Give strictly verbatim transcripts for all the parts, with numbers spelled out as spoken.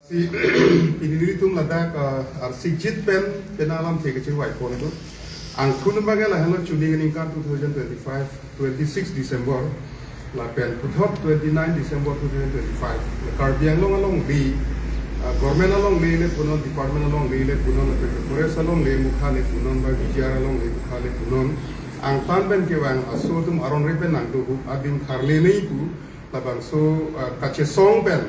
Pini nelitum ladak, ah, arsikjit pen, pen alamthe kachingvai pon tu. Angthun abang ke lahenlo chuli ningkan two thousand twenty-five, twenty-six December. Lapen puthot twenty-nine December two thousand twenty-five. Karbi Anglong alongle, ah, government alongle le punon, department alongle le punon, lapen forest alongle mukha le punon, ba V G R alongle mukha le punon. Angtan pen kevang aso atum aron re pen nangdohup adim tharle nai pu, labangso, ah, kachesong pen,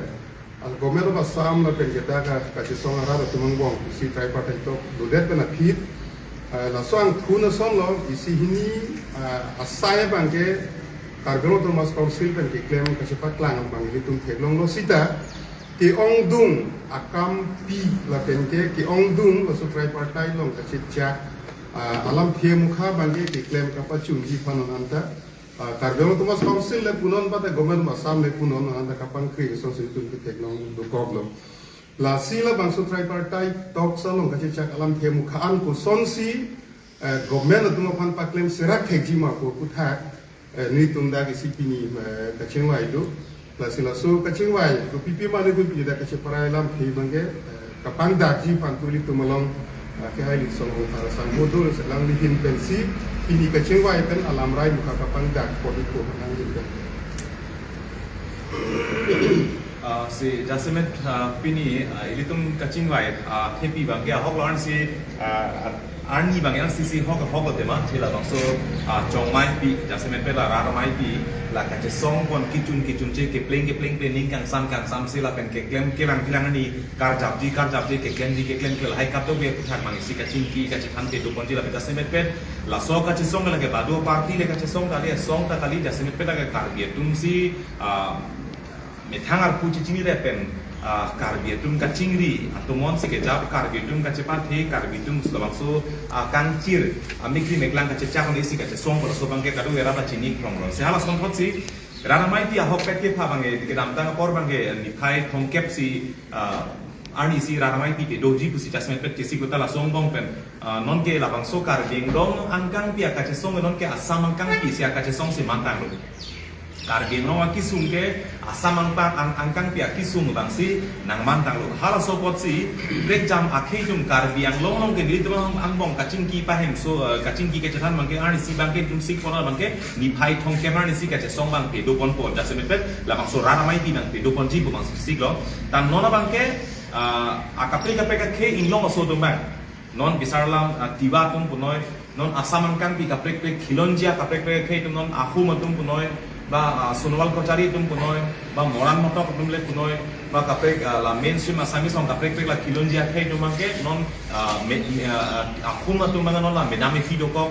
ah, Government of Assam lapen kita ka, kachesong arat atum angbong isi tripartite talk dodet pen aphi, ah, laso angthun asonlo, isi hini, ah, asai abang ke Karbi Anglong Autonomous Council pen keklem kachepaklang abang ilitum theklonglo sita, ke-ongdung akampi lapen ke, ke-ongdung laso tripartite along kachechak, ah, alamthe mukha abang ke keklem kapachunji aphan non anta, ah, Karbi Anglong Autonomous Council le punon, ba ta Government of Assam le punon, non anta kapangkri asonsi ilitum ketheklong dokoklo. Lasi labangso tripartite talks along kachechak alamthe mukha an kosonsi, eh, government atum aphan paklem serak thekji ma pu aputhak, eh, nelitum dak isi pini, eh, kachingvai do. Lasi laso kachingvai, kopi pi mane kopi dak kacheparai alamthe abang ke, eh, kapangdakji aphan pu ilitum along, eh, kehai Litsong Rongphar asangho do, selang lihin pensi, pini kachingvai pen alamrai mukha kapangdak pon ikpo nang lihin pen. Ah, si jasemet, ah, pini, ah, ilitum kachingvai, ah, thepi abang ke ahok lo, ansi, ah, arni abang yang sisi hok hok lo tema, thila bangso, ah, Chongmaipi, jasemet pen la Rat Amaipi, la kachesong pon kichun kichun che, kepleng kepleng pen ning kangsam kangsam si lapen keklem kelang kelang ani karjapji karjapji, keklemji keklem, ke lahai kato be puthak mang isi kachingki kachethan kedo ponji lapen jasemet pen, laso kachesong ke lake badu party le kachesong kali, song ta kali, jasemet pen lake Karbi atum si, ah, methang arpu chechini re pen, ah, Karbi atum kachingri atum on si kejap, Karbi atum kachepathe, Karbi atum labangso, ah, kangchir, ah, mikri meklang kachechak on isi kachesong, laso abang ke kado era ta chini krong ron. Si hala sonthot si, Rat Amaipi ahokpet kepha abang ke, kedamtang apor abang ke, niphai thomkep si, ah, arni si Rat Amaipi kedoji pusi jasemet pen kesi kota laso angbong pen, ah, non ke labangso Karbi Anglong angkangpi akachesong non ke Assam angkangpi si akachesong si mantanglo. Karbi Anglong akisung ke Assam angpang ang, angkangpi akisung abang si nangmantanglo. Halaso apot si prekjam akhei atum Karbi Anglong along ke nelitum ang, angbong kachingki pahemso, eh, kachingki kachethan abang ke arni si abang ke ilitum sik pon abang ke niphai thomkep arni si kachesong abang kedo ponpo, jasemet pen labangso Rat Amaipi abang kedo ponji pu abang si siklo. Tan non abang ke, ah, akaprek kaprek akhei inglong aso atum abang. Non bisar alam, ah, Tiwa atum punoi, non Assam angkangpi kaprek kaprek Khilonjia kaprek kaprek akhei atum, non Ahom atum punoi, ba, ah, Sonowal Kachari atum punoi, ba Moran Motok atum le punoi, ba kaprek, ah, la mainstream Assamese along kaprek kaprek la Khilonjia akhei atum abang ke, non, ah, me, me, ah, Ahom atum abang non la Madam Efi dokok,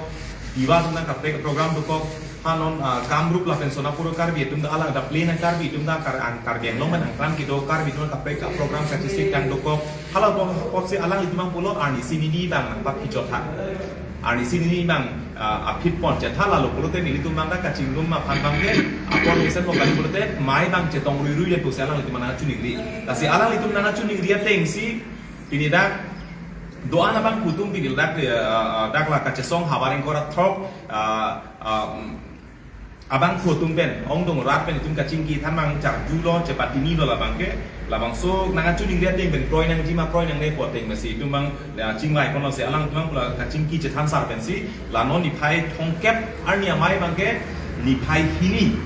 Tiwa atum abang kaprek program dokok, ha non, ah, Kamrup lapen Sonapur Karbi atum ta alang ta plain Karbi atum ta Kar-, ang Karbi Anglong pen angkran kedo Karbi atum kaprek kaprek program kachesik tang dokok. Hala apot, apot si alanglitum abang pulo arni si nini abang nangpaphi chotha. Arni si nini abang, ah, aphi pon chetha, lalo pulote nelitum abang ta kachingrum aphan abang ke, apor mesen mo kali pulote, mai abang chetong rui rui le pusi alanglitum nangchiningri. Lasi alanglitum nangchiningri ateng si, pini dak, do-an abangphu atum pini dak, eh, eh, dak la kachesong havar ingkoi ra throk, eh, eh, mm, abangphu atum pen, ongdung rat pen itum kachingki than abang charjulo, chepatini lo labang ke, labangso nangchiningri ateng pen kroi nangji ma kroi nangne pu ateng masi itum abang, eh, chingvai ponlo si alanglitum abang la kachingki chethan sar pensi, la non niphai thomkep arni amei abang ke, niphai hini.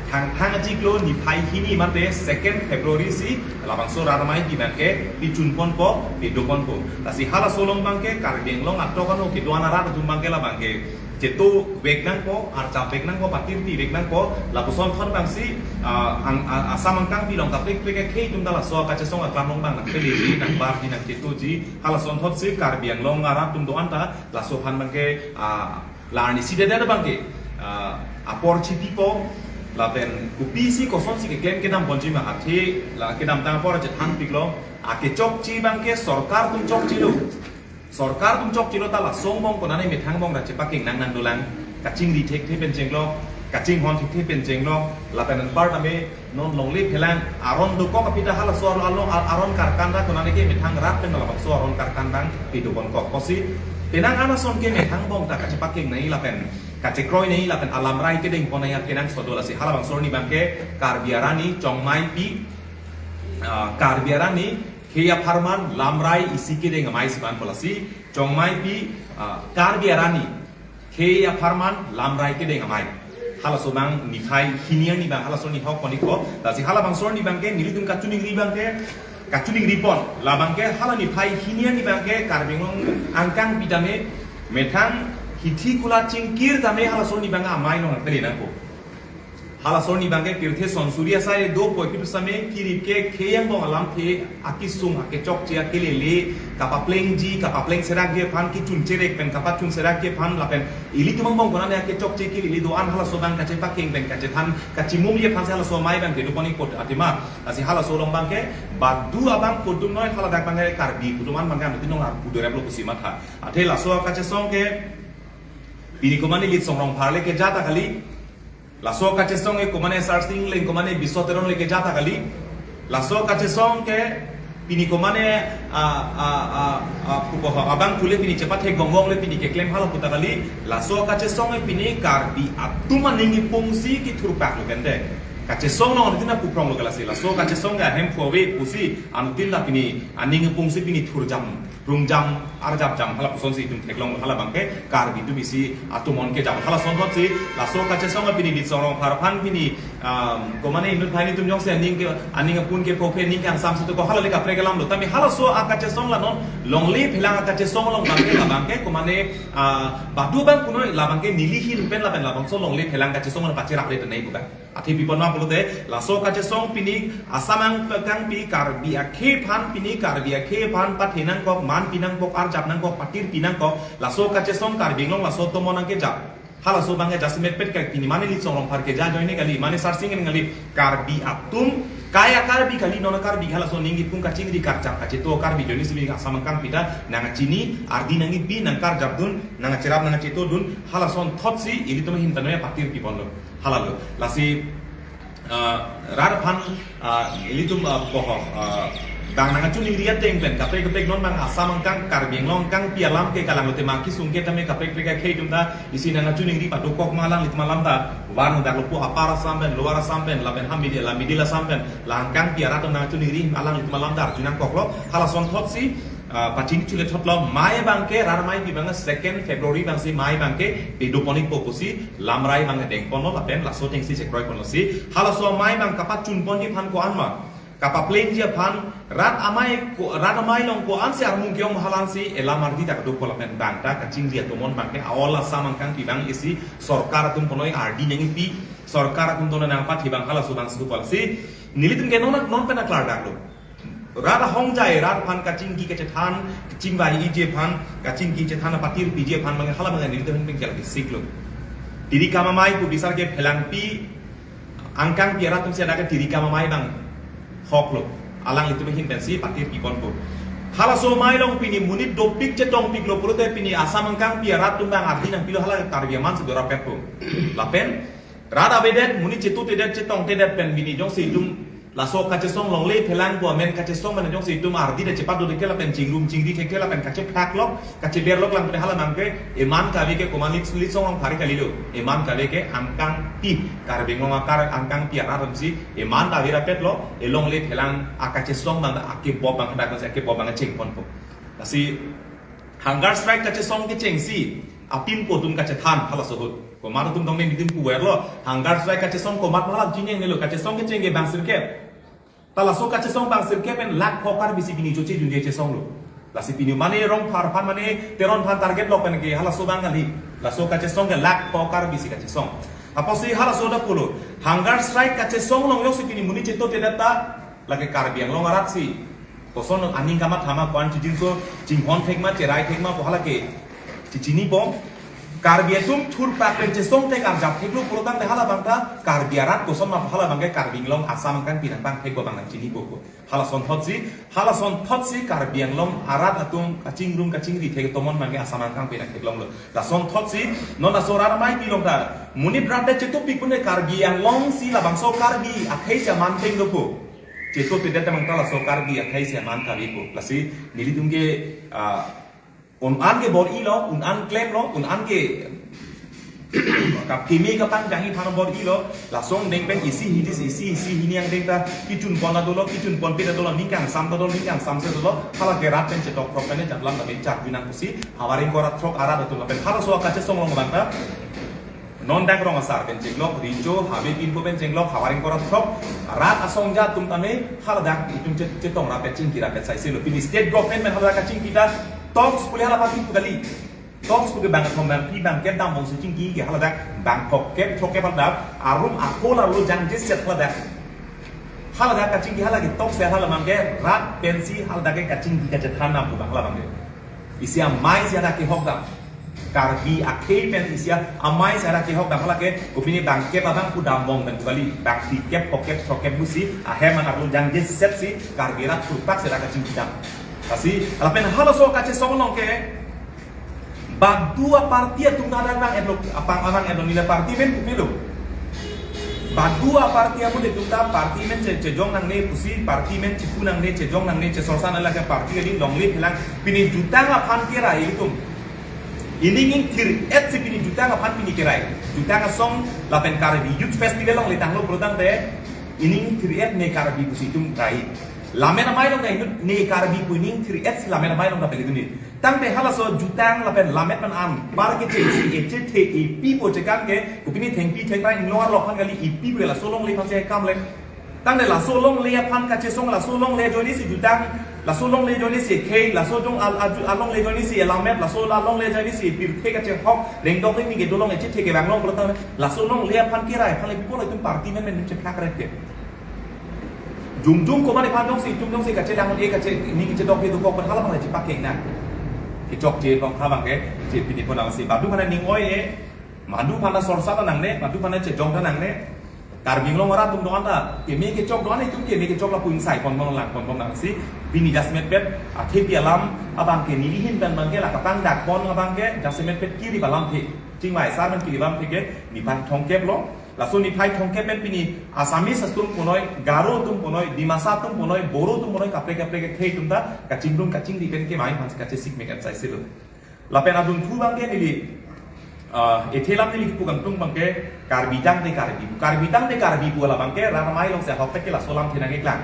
Thangthang achiklo niphai hini mate second February si labangso Rat Amaipi abang ke pichun ponpo, pedo ponpo. Lasi halaso along abang ke Karbi Anglong atok ano kedo-an arat atum abang ke labang ke cheto vek nangpo, archap vek nangpo, patirti vek nangpo, lapuson thon abang si, ah, ang, ah, Assam angkangpi along kaprek kaprek akhei atum ta laso kachesong aklam along abang nangpeleji, nangbarji, nangchetoji, halason thot si Karbi Anglong arat atum do-an ta laso aphan abang ke, ah, la arni si dedet abang ke, ah, apor chipipo, lapen kopisi kosonsi keklem kedam ponji ma athe, la kedamtang apor chethan piklo, akechokche abang ke sorkar atum chokchelo. Sorkar atum chokchelo ta laso angbong konane methang angbong ra chepakeng nang nang dolang, kachingri thekthe pen chenglok, kachinghon thekthe pen chenglok, lapen anparta me non longle phelang aron dokok aphi ta halaso aron, aron, aron karkan ta konane ke methang rat pen labangso aron karkan abang pedo ponkok pusi. Penang an ason ke methang angbong ta kachepakeng nai lapen kachekroi nai lapen alamrai kedeng pon nai akenangsot do lasi halabangso arni abang ke Karbi arni Chongmaipi, ah, Karbi arni Khei apharman lamrai isi kedeng amei si ban pu lasi, Chongmaipi, ah, Karbi arani khei apharman lamrai kedeng amei. Halaso abang niphai hini arni abang halaso ni hok konik ko. Lasi halabangso arni abangke nelitum kachiningri abangke, kachiningri pon. Labangke hala niphai hini arni abangke Karbi Anglong angkangpi tame methang hithi kula chingkir tame halaso arni abang amei along pele nangpo. Halaso arni abangke pirthe sonsuri asai do poi kitu same kirip ke khei angbong alamthe akisung akechokche akelele kapaplengji kapapleng serakji aphan kichun cherek pen kapachun serakji aphan lapen ilitum angbong konane akechokche kelele do-an halaso abang kachepakeng pen kachethan kachimumji aphan si halaso amei abangke do konik pot atima. Lasi halaso along abangke badu abang kodun noi haladak abangke Karbi kodun an abangke anuttin along arpu dorep lo pusi matha. Athe laso akachesong ke pini komane Litsong Rongphar le keja ta kali. Laso kachesong ke komane Sarsing Engleng komane Biso Teron le keja ta kali. Laso kachesong ke pini komane, ah, ah, ah, ah, pupo ha, abang kule pini chepathek gonggong le pini keklem halo pu ta kali. Laso kachesong ke pini Karbi atum aning ipung si kithurpak lo kente. Kachesong along anuttin apuprong lo kalasi. Laso kachesong ke ahem pho ave pusi anuttin la pini aning ipung si pini thurjam. Rungjam, arjapjam, hala puson si itum theklong hala abangke, Karbi atum isi atum on kejam. Halason thot si, laso kachesong pini Litsong Rongphar aphan pini, um, komane inut phai nitum jongsi aning ke, aning apun ke kophe aning ke angsam si to ko hala le kaprek alam lo. Tame halaso akachesong la non, longle phelang akachesong along abangke, labangke, komane, ah, badu abang kuno labangke neli ahin pen lapen labangso longle phelang kachesong along pacherap le tenei buka. Athe pi pon ma pulote, laso kachesong pini Assam angkangpi Karbi akhei aphan pini Karbi akhei aphan pathe nangkok, man pi nangkok, arjap nangkok, patir pi nangkok, laso kachesong Karbi Anglong laso tomon nangkejap. Halaso abangke jasemet pet ka pini mane Litsong Rongphar keja ajoine kali, mane Sarsing Engleng kali, Karbi atum, kaya Karbi kali, nona Karbi halaso aning ipung kachingri karjap kacheto Karbi ajoine si pini Assam angkangpi ta nangchini, ardi nangpi, nangkarjapdun, nangcherap nangchetodun, halason thot si, ilitum ahin tame patir pi ponlo. Halalo. Lasi, ah, rat aphan, ah, ilitum, ah, poho, ah, bang nangchiningri ateng pen, kaprek kaprek non bang Assam angkang Karbi Anglong angkangpi alam ke kalang lote ma kisung ke tame kaprek kaprek akhei atum ta, isi nangchiningri padokok ma alanglitum alam ta, van dak lo pu Upper Assam pen, Lower Assam pen, lapen ha middle, la middle Assam pen, la angkangpi arat atum nangchiningri alanglitum alam ta, arju nangkoklo, halason thot si, ah, pachini chule thotlo, amei abangke, rat ameipi abang second February abang si amei abangke, pedo konik po pusi, lamrai abang deng ponlo lapen laso ateng si chekroi ponlo si. Halaso amei abang kapachun ponji aphan ko-an ma. Kapaplengji aphan rat amei ko, rat amei along ko-an si armung ke-ong halan si elam ardi ta kadokok lapen bang ta kachingri atomon abangke a-ol Assam angkangpi abang isi sorkar atum konoi ardi nangpi sorkar atum tona nangpathe abang halaso abang si do pulo si. Nelitum ke non non pen aklar dak lo. Rat ahongjai, rat aphan kachingki kachethan, kachingvai iji aphan, kachingki chethan apatir piji aphan, mane hala mane nelitum pen kel bisik lo. Tiri kam amei pu bisar ke phelangpi, angkangpi arat atum si ada ke tiri kam amei abang hok lo. Alanglitum ahin pen si patir pi ponpo. Halaso amei along pini monit dopik chetongpik lo pulote pini Assam angkangpi arat atum abang ardi nangpilo hala Karbi aman si dorapetpo. Lapen, rat avedet, monit chetutedet, chetongtedet pen pini jongsi itum laso kachesong longle phelang pu amen kachesong mane jongsi itum ardi ta chepadodeke lapen chingrum chingri thekthe lapen kachephak lok, kacheber lok lang pu hala abangke, eman kave ke komat Litsong Rongphar kali lo, eman kave ke angkangpi, Karbi Anglong akar angkangpi arat atum si, eman ta virapet lo, elongle phelang akachesong abang ta akebop abang hadak si akebop abang cheng ponpo. Lasi, hunger strike kachesong kecheng si, apin po atum kachethan halaso ahut. Komat atum tong nelitum puver lo, hunger strike kachesong komat ma hala chinine lo, kachesong kecheng ke bang sirkep. Ta laso kachesong bang sirkep pen lakh pho Karbi si pini choche junje chesong lo. Lasi pini mane Rongphar aphan mane Teron aphan target lok pen ke halaso abang kali. Laso kachesong ke lakh pho Karbi si kachesong. Apotsi halaso dak pulo, hunger strike kachesong along jongsi pini monit chetutedet ta, lake Karbi Anglong arat si. Koson aning kamatha ma ko-an chijinso chinghon thek ma cherai thek ma pu hala ke chichinipo. Karbi atum thurpak pen chesong thek arjap thek lo pulotangte hala abang ta Karbi arat koson ma pu hala abangke Karbi Anglong Assam angkangpi nangpangthek abang nangchinipo ko. Halason thot si, halason thot si Karbi Anglong arat atum kachingrum kachingri thek atomon abangke Assam angkangpi nangtheklong lo. Lason thot si, non laso rat ameipi along ta, monit rat ta chetupik pune Karbi Anglong si labangso Karbi akhei si aman theng dopo. Chetutedet abang ta laso Karbi akhei si aman kave po. Lasi nelitum ke, ah, un-an ke bor-ilo, un-an klemlo, un-an ke Kap keme kapangdang aphan bor-ilo, laso angdeng pen isi hini isi isi hini angdeng ta kechun pon ta dolo, kechun ponpe ta dolo, ning kangsam ta dolo, ning kangsam se dolo, hala ke rat pen chetok prok pen jatlam ta me chak junang pusi, havar ingkoi ra throk arat atum lapen halaso kachesong along abang ta, non dak rong asar pen chenglok, Rincho, Habe Pinpo pen chenglok, havar ingkoi ra throk, rat asong ja atum tame, haladak itum chet-, chetong rap chingki rap sai selo. Pini state government pen haladak kachingki ta, talks pule hala pati pu kali. Talks pu ke bang thom bang phli bang kep dambom si chingki ke haladak bang thok kep throk kep haladak, arum ahol arlo jangjeset haladak. Haladak kachingki hala ke talks ya hala abang ke rat pensi haladak ke kachingki kachethan nam pu abang hala abang ke. Isi amei si ada kehok dam. Karbi akhei pen isi amei si ada kehok dam hala ke kopine bang kep abang pu dambom pen pu kali. Bang phli kep phok kep throk kep pusi ahem an arlo jangjeset si Karbi rat thurpak si ada kachingki dam. Lasi, lapen halaso kachesong along ke, badu aparty atum ta adang adang edlo, apang adang edlo nila party amen pu melo. Badu aparty amonit atum ta party amen che, chejong nangne pusi, party amen chepu nangne, chejong nangne, chesorsa nangne lake party ading longle phelang pini jutang aphan kerai atum. Ining ingthir-et si pini jutang aphan pini kerai. Jutang asong lapen Karbi Youth Festival along letanglo pulotangte, ining ingthir-et ne Karbi pusi itum rai. Lamen amei along ta inut ne Karbi pu ining ingthir-et si lamen amei along ta pele dunit. Tangte halaso jutang lapen lammet pen anpar kechengsi echethe epi pu chekam ke, kopine thengpi thengrang inglong arlo aphan kali, epi pu laso longle aphan si kam le. Tangte laso longle aphan kachesong, laso longle ajoine si jutang, laso longle ajoine si khei, laso jong al-, aju-, alongle ajoine si lammet, laso alongle ajoine si pirthe kachehok, rengdok rengni ke dolong echethe kevang long pulotang, laso longle aphan kerai aphan le pi pu itum party amen amen cheplak rek ke. Jongjong komat aphan jongsi itum jongsi kachelang un-e kache ning kechedok ke dokok pen hala abang le chepak ke na. Kechokche tong ha abang ke, che pini pon nangsi. Badu aphan ning oi-e, badu aphan sorsa ta nangne, badu aphan chejong ta nangne. Karbi Anglong arat atum do-an ta, keme kechok do-an itum keme kechok lapu ingsai pon pon lang pon pon nangsi. Pini jasemet pet, athepi alam abang ke neli ahin pen abang ke la kapangdak pon abang ke, jasemet pet kiri alamthe. Chingvai sar pen kiri alamthe ke, niphai thomkep lo. Laso niphai thomkep pen pini Assamese atum punoi, Garo atum punoi, Dimasa atum punoi, Boro atum punoi, kaprek kaprek akhei atum ta kachingrum kachingri pen ke amei aphan si kachesik me kan sai selo. Lapen adunthu abang ke neli, ah, ethe alam neli kipu kangtung abang ke Karbi tangte Karbi pu. Karbi tangte Karbi pu hala abang ke rat amei along si ahok tek ke laso alamthe nangkeklang.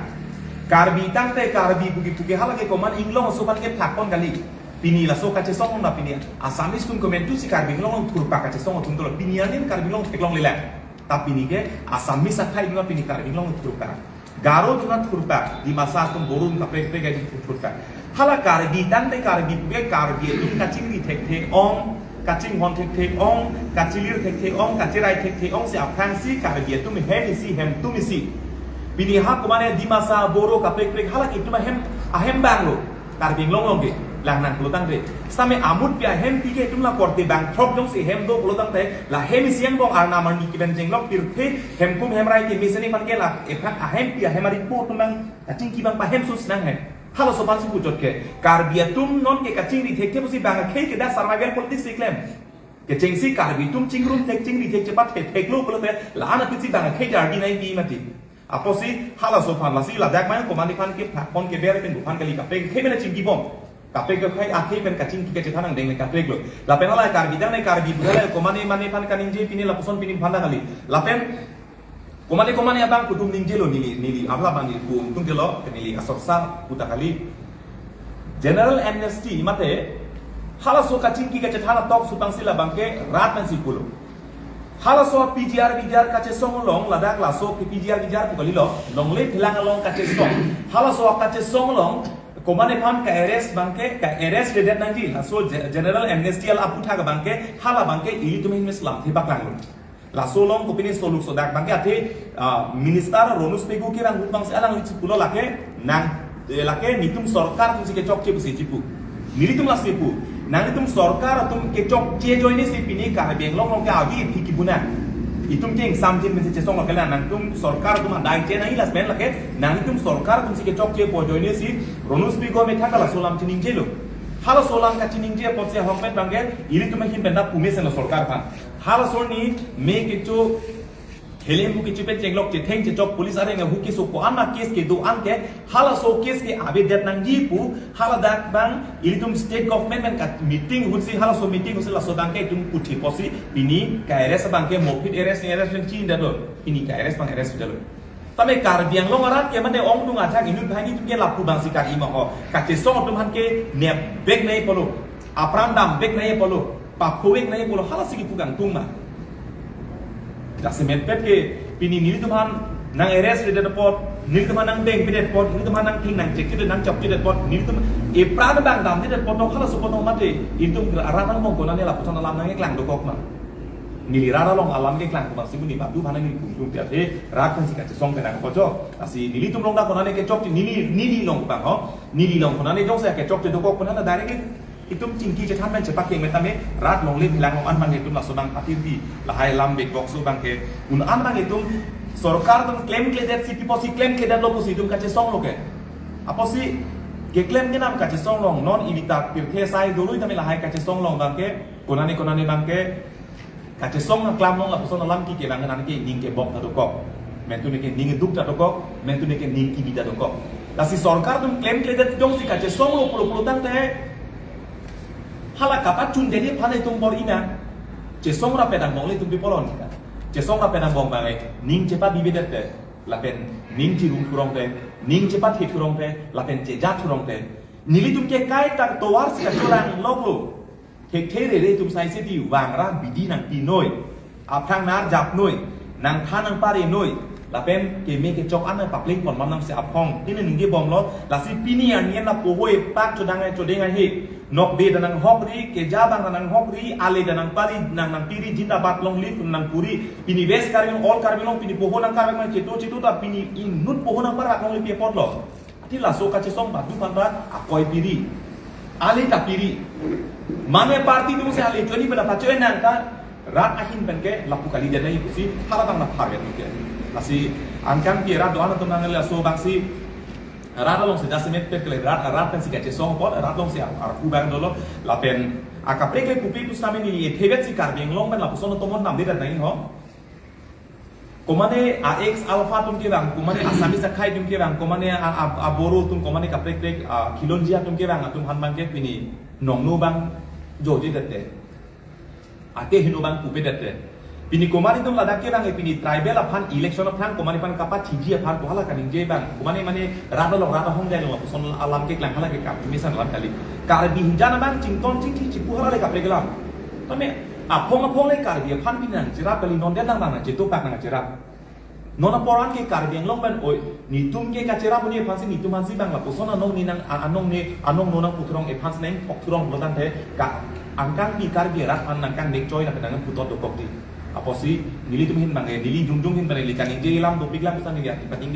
Karbi tangte Karbi pu kipu ke hala ke komat inglong aso aphan kephlak pon kali. Pini laso kachesong na pini Assamese atum komantu si Karbi Anglong along thurpak kachesong atum dolo. Pini anin Karbi Anglong theklongle lang. Ta pini ke Assamese akhei dima pini Karbi Anglong thurpak. Garo dima thurpak, Dimasa atum, Boro atum kaprek kaprek adim thurpak. Hala Karbi tangte Karbi pu ke Karbi atum kachingri thekthe ong, kachinghon thekthe ong, kachilir thekthe ong, kacherai thekthe ong si aphrang si Karbi atum hem isi hem atum isi. Pini ha komane Dimasa, Boro kaprek kaprek hala ke itum ahem, ahem abang lo. Karbi Anglong along ke lang nang pulotangte. Sitame amut pi ahempi ke itum la korte bang throk jongsi hem do pulotangte, la hem isi angbong arnam arni kiben jenglok pirthe hemkum hemrai kemesen aphan ke la ephan ahempi ahem aripo atum abang kachingki abang pahem sus nang hem. Halaso aphan si puchot ke Karbi atum non ke kachingri thekthe pusi bang akhei ke dak survival politics si klem. Kechengsi Karbi atum chingrum thek chingri thek chepathe theklo pulote la-an aphi si bang akhei Karbi nai pi mati. Apotsi halaso aphan lasi ladak mai komat aphan kephlak pon keber pen buphan kali kaprek akhei mena chingki bom. Kaprek akhei akhei pen kachingki kachethan angdeng le kaprek lo. Lapen hala Karbi tangte Karbi pu hala komat mane aphan kaningje pini lapuson pini aphan ta kali. Lapen komat komat abang kutum ningjelo neli neli apla abang neli pu tung kelo neli asorsa pu ta kali. General amnesty mate halaso kachingki kachethan atalk supang si la abang ke rat pensi pulo. Halaso P G R V G R kachesong along ladak laso ke P G R V G R pu kalilo, longle phelang along kachesong. Halaso kachesong along komat aphan ka-arrest abang ke ka-arrest redet nangji. Laso ge-, general amnesty ala aputhak abang ke hala abang ke ilitum ahin mes lamthe paklanglo. Laso along kopine soluk sodak abang ke athe, ah, Minister Ronus Pegu ke rang hutbang si alangli chipulo lake nang, eh, lake netum sorkar atum si kechokche pusi chipu. Nelitum lasi pu. Nanglitum sorkar atum kechokche ajoine si pini Karbi Anglong along ke avi iphi kibuna. Itum ke ingsamjin pensi chesong lake la nangtum sorkar atum adai che nangji lapen lake nanglitum sorkar atum si kechokche pu ajoine si Ronus Pegu amethang ke laso alam chiningjelo. Halaso alam kachiningje apotsi ahokpet abang ke ilitum ahin pen ta pu mesenlo sorkar aphan. Halaso arni me kecho Helem hu kechipen chenglok, chetheng chechok, police areng hu keso ko-an a case kedo-an ke, halaso case ke avedet nangji pu, haladak abang ilitum state government pen ka meeting ahutsi, halaso meeting ahutsi laso abang ke itum puthi pusi, pini ka-arrest abang ke mopit arrest, arrest pen chinidetlo, pini ka-arrest abang arrest dalo. Tame Karbi Anglong arat ke mane ongdung ajak inut banghini atum ke lapu abangsi kar-i ma ho. Kachesong atum aphan ke nepbek nangji pulo. Apran dambek nangji pulo. Paphovek nangji pulo. Halasi kipu kangtung ma. Jasemet pet ke pini nelitum aphan nang-arrest pidet apot, nelitum aphan nangdeng pidet apot, nelitum aphan nangthing nangchek pidet nangchok pidet apot, nelitum epran abang damdedet apot, halaso apot mate, nelitum arat angbong konane lapuson alam nangkeklang dokok ma. Neli rat along alam keklang abangsi pini badu aphan neli kungtung tiat he, rat aphansi kachesong penang kojo. Lasi nelitum along dak konane kechok, neli, neli along abang ho. Neli along konane jongsi kechokche dokok konane directly itum chingki chethan pen chepakeng metame rat longle bilang along an abang itum laso abang patirdi. Lahai alam bek bokso abang ke. Un an abang itum sorkar atum klemkledetsi pi pusi klemkledetlo pusi itum kachesonglo ke. Apotsi keklem kenam kachesong along non ilitak pirthe sai doloi tame lahai kachesong along abang ke. Konane konane abang ke kachesong aklam along lapuson alam kike abang nangke ning kebok ta dokok. Mentune ke ning duk ta dokok, mentune ke ning kibi ta dokok. Lasi sorkar atum klemkledet jongsi kachesonglo pulo pulo tangte, hala kapachundet aphan itum bor-i nang. Chesong ra pedang bong le itum pi polon ka. Chesong ra pedang bong abang ning chepabibedet te, lapen ning chirung thurong te, ning chepathe thurong te, lapen cheja thurong te. Nelitum ke kaita tovar si kacholang loklo. Thekthe rere atum sai seti vangra bidi nangpi noi. Aphrang nar jap noi. Nangthan nangpare noi. Lapen keme kechok an nangpapleng pon mam nangsi aphong. Pini ningje bomlo. Lasi pini arni lapu ho epak chodang ai chodeng ai he. Nokbe ta nanghokri, keja abang ta nanghokri, ale ta nangpari, nang nangpiri, jindabad long live nangpuri. Pini West Karbi Anglong, all Karbi Anglong, pini poho nang Karbi Anglong cheto cheto ta pini inut poho nangparak long live apotlo. Ati laso kachesong badu aphan ta akoi piri. Ale ta piri. Mane party atumsi ale choni pen ta pachoi nang ta rat ahin pen ke lapu kalidet nangji pusi hala abang ta pharve tu ke. Lasi angkang pi rat do-an atum nang laso abangsi rat alongsi jasemet pet kele rat, rat pensi kachesong apot, rat alongsi ar, arku abang dolo, lapen akaprek le pupi pusitame neli ethevet si Karbi Anglong pen lapuson tomon namdedet nangji ho. Komane a ex alpha atum kevang, komane Assamese akhai atum kevang, komane a, a, a Boro atum, komane kaprek prek, a, khilonjia atum kevang, atum aphan abang ke pini nongno abang jojedet te. Ate heno abang pupedet te. Pini komane atum ladak kevang, e pini tribal aphan election aphan, komane aphan kapachiji aphan, to hala kaningje abang. Komane mane rat along rat ahong jai along, lapuson alam keklang hala ke kap, misan alam kali. Karbi hinjan abang chington chingchi chipu hala le kaprek alam. Tame aphong aphong le Karbi aphan pini nangcherap kali, non det lang abang nangchetopak nangcherap. Non apor an ke Karbi Anglong pen oi, netum ke kacherap un-e aphansi, netum aphansi abang lapuson anong ne nang, a, anong ne, anong no nangpu thurong, e aphansi nangthok thurong pulo tangte, ka, angkang pi Karbi rat aphan nangkangnek choi lapen nangputhot dokok di. Apotsi, nelitum ahin abang, e, neli jongjong ahin abang, neli kaningje alam dopik lang pusi neli ati pating